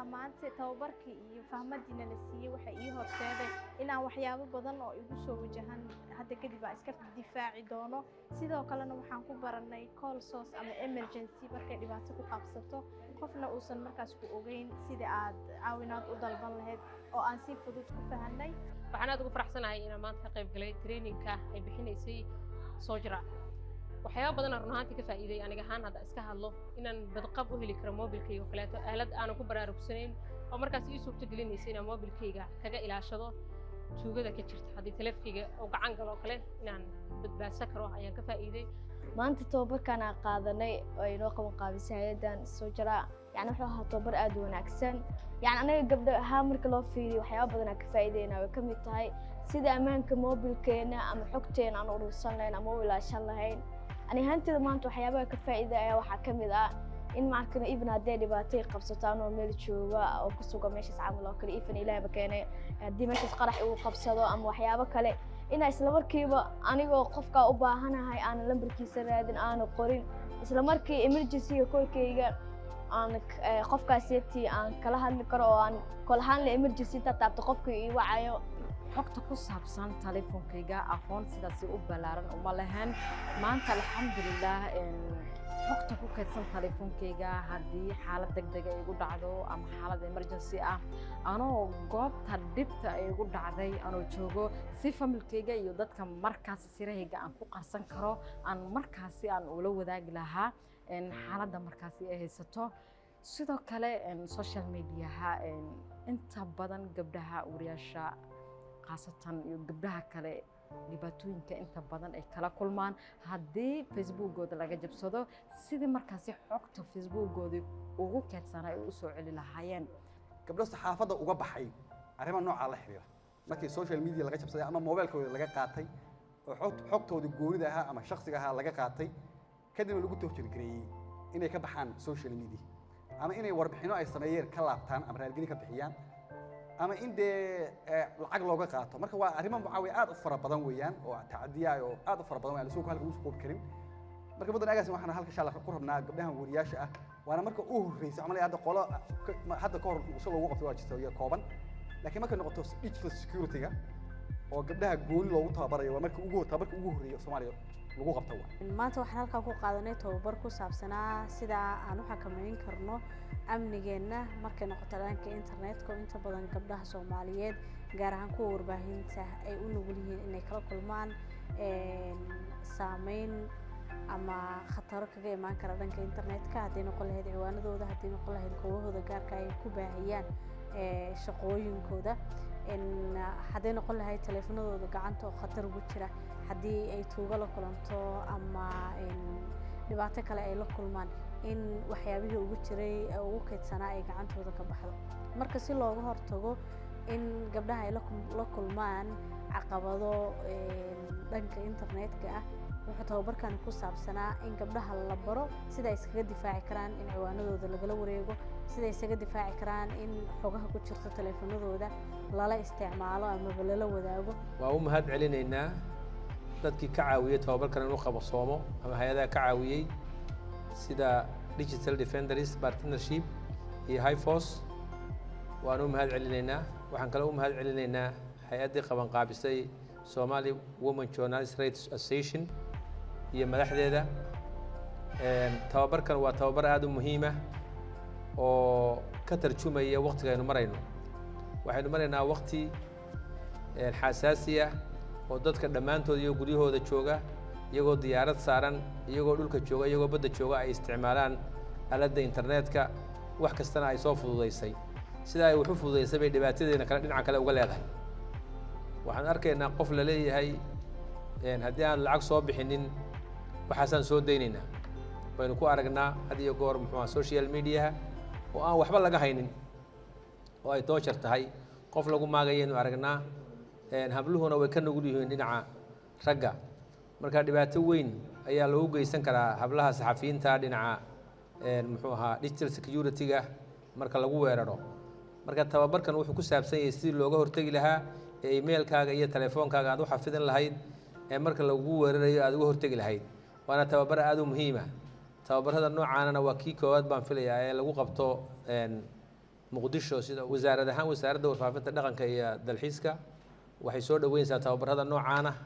Maanta tababarkii iyo fahmadiina la siiyey waxay ii horseeday inaan waxyaabo badan oo igu soo wajahan hadda kadib aan iska difaaci doono. Sidoo kalena waxaan ku baranay call SOS ama emergency, markay dhibaato ku qabsato, qofna uusan markaas ku ogeyn, sida aad caawinaad u dalban lahayd oo aan si fudud ku fahanay. Waxaan aad ugu faraxsanahay inaan maanta ka qayb galay training-ka ay bixinaysay Sojra. Waxyaaba badan aan run ahaantii ka faa'iiday. Aniga ahaan hadda iska hadlo, inaan badqab u heli karo mobilkayga oo kaleeto, aalad aanan ku baraarugsanayn oo markaas ii suurto gelinaysa inaan mobilkayga kaga ilaashado tuugada ka jirta. Haddii taleefkayga uu gacan galo oo kale, inaan badbaadsan karo ayaan ka faa'iiday. Maanta tababarkan aan qaadanay oo ay noo qaban qaabisay hay'addan Sojra, yani wuxuu ahaa tababar aad u wanaagsan. Yani anaga gabdho ahaan marka loo fiiriyo, waxyaaba badan aan ka faa'iideyna way ka mid tahay sida ammaanka mobilkeena ama xogteena aan urursan lahayn ama u ilaashan lahayn. Ani ahaanteeda maanta waxyaabaha ka faa'iida ayaa waxaa ka mid ah in maarkana even haddii dhibaatay qabsato anoo meel jooga oo ku sugan meeshaas camal oo kale, even Ilaahba keenay haddii meeshaas qarax igu qabsado ama waxyaabo kale, inaa isla markiiba anigoo qofkaa u baahanahay aanan lambarkiisa raadin, aana qorin, isla markii emergency-ga call-kayga aan qofkaaseti aan kala hadli karo oo aan call ahaan la emergency intaa taabto qofka ii wacayo. Xogta ku saabsan taleefonkayga aqoon sidaasi u ballaaran uma lahayn. Maanta alxamdulilah, xogta ku kaydsan taleefonkayga haddii xaalad degdeg ay igu dhacdo ama xaalad emergency ah, anoo goobta dhibta ay igu dhacday anoo joogo, si family-kayga iyo dadka markaasi sirahayga aan ku qarsan karo, aan markaasi aan ula wadaagi lahaa xaaladda markaasi ay haysato. Sidoo kale social media-ha inta badan gabdhaha wariyaasha khaasatan iyo gabdhaha kale dhibaatooyinka inta badan ay kala kulmaan haddii Facebookooda laga jabsado, sidii markaasi xogta Facebookoodii ugu keydsanaa ay u soo celi lahaayeen. Gabdho saxaafadda uga baxay arrimo noocaa la xiriira, markii social media laga jabsaday ama mobilkooda laga qaatay oo xogtoodii goonida ahaa ama shakhsiga ahaa laga qaatay, kadibna lagu torture gareeyey inay ka baxaan social media ama inay warbixino ay sameeyeen ka laabtaan ama raalgelin ka bixiyaan ama in dee lacag looga qaato. Marka waa arrimo mucaawiya aad u fara badan weeyaan oo tacadiya oo aad u fara badan weeyaan, lasoo halka ugu soo koobi karin. Marka muddan agaasi waxaan halka insha Allah ku rabnaa gabdhahan wariyaasha ah, waana marka u horreysay camal. Hadda qolo hadda ka hor Muqdisho loogu qabtay waa jirta iyo kooban, laakiin markay noqoto digital security-ga oo gabdhaha gooni loogu tababarayo, waa marka ugu tababarka ugu horreeya Soomaaliya lagu qabto waa. Maanta waxaan halkan ku qaadanay tababar ku saabsanaa sida aan u xakameyn karno amnigeenna markay noqoto dhanka internetka, oo inta badan gabdhaha Soomaaliyeed, gaar ahaan kuwa warbaahinta, ay u nugul yihiin inay kala kulmaan saameyn ama khataro kaga imaan kara dhanka internetka, hadday noqon lahayd ciwaanadooda, hadday noqon lahayd goobahooda gaarka ay ku baahiyaan shaqooyinkooda, hadday noqon lahayd taleefanadooda gacanta oo khatar ugu jira haddii ay tuugo la kulanto ama dhibaato kale ay la kulmaan, in waxyaabihii ugu jiray ee ugu kaydsanaa ay gacantooda ka baxdo. Marka si looga hortago in gabdhaha ay la kulmaan caqabado dhanka internetka ah, wuxuu tababarkan ku saabsanaa in gabdhaha la baro sida ay iskaga difaaci karaan in ciwaanadooda lagala wareego, sida ay isaga difaaci karaan in xogaha ku jirto taleefanadooda lala isticmaalo amaba lala wadaago. Waa u mahad celinaynaa dadkii ka caawiyey tababarkan inuu qabsoomo ama hay-adaha ka caawiyey sida Digital Defenders Partnership iyo HIFOS. Waan u mahad celinaynaa. Waxaan kale u mahad celinaynaa hay-addii qabanqaabisay, Somali Women Journalist Rights Association iyo madaxdeeda. Tababarkan waa tababar aada u muhiima oo ka tarjumaya waqtiga aynu marayno. Waxaynu maraynaa waqti xasaasi ah oo dadka dhammaantood iyo guryahooda jooga, iyagoo diyaarad saaran, iyagoo dhulka jooga, iyagoo badda jooga, ay isticmaalaan aaladda internetka, wax kastana ay soo fududaysay. Sida ay wax u fududaysay bay dhibaatadeena kale dhinaca kale uga leedahay. Waxaan arkaynaa qof la leeyahay haddii aan lacag soo bixinin waxaasaan soo daynaynaa. Waynu ku aragnaa had iyo goor muxuu social media-ha oo aan waxba laga haynin oo ay torture tahay qof lagu maagayaynu aragnaa. Habluhuna way ka nugul yihiin dhinaca ragga. Marka dhibaato weyn ayaa loogu geysan karaa hablaha saxafiyiinta dhinaca muxuu ahaa digital security-ga marka lagu weeraro. Marka tababarkan wuxuu ku saabsan yahay sidii looga hortegi lahaa ee email-kaaga iyo telefoonkaaga aad u xafidin lahayd ee marka lagu weerarayo aad uga hortegi lahayd. Waana tababar aada u muhiima. Tababarada noocaanana waa kii koowaad baan filayaa ee lagu qabto. Muqdisho. Sida wasaarad ahaan, Wasaaradda Warfaafinta, Dhaqanka iyo Dalxiiska waxay soo dhaweynaysaa tababarada noocaana.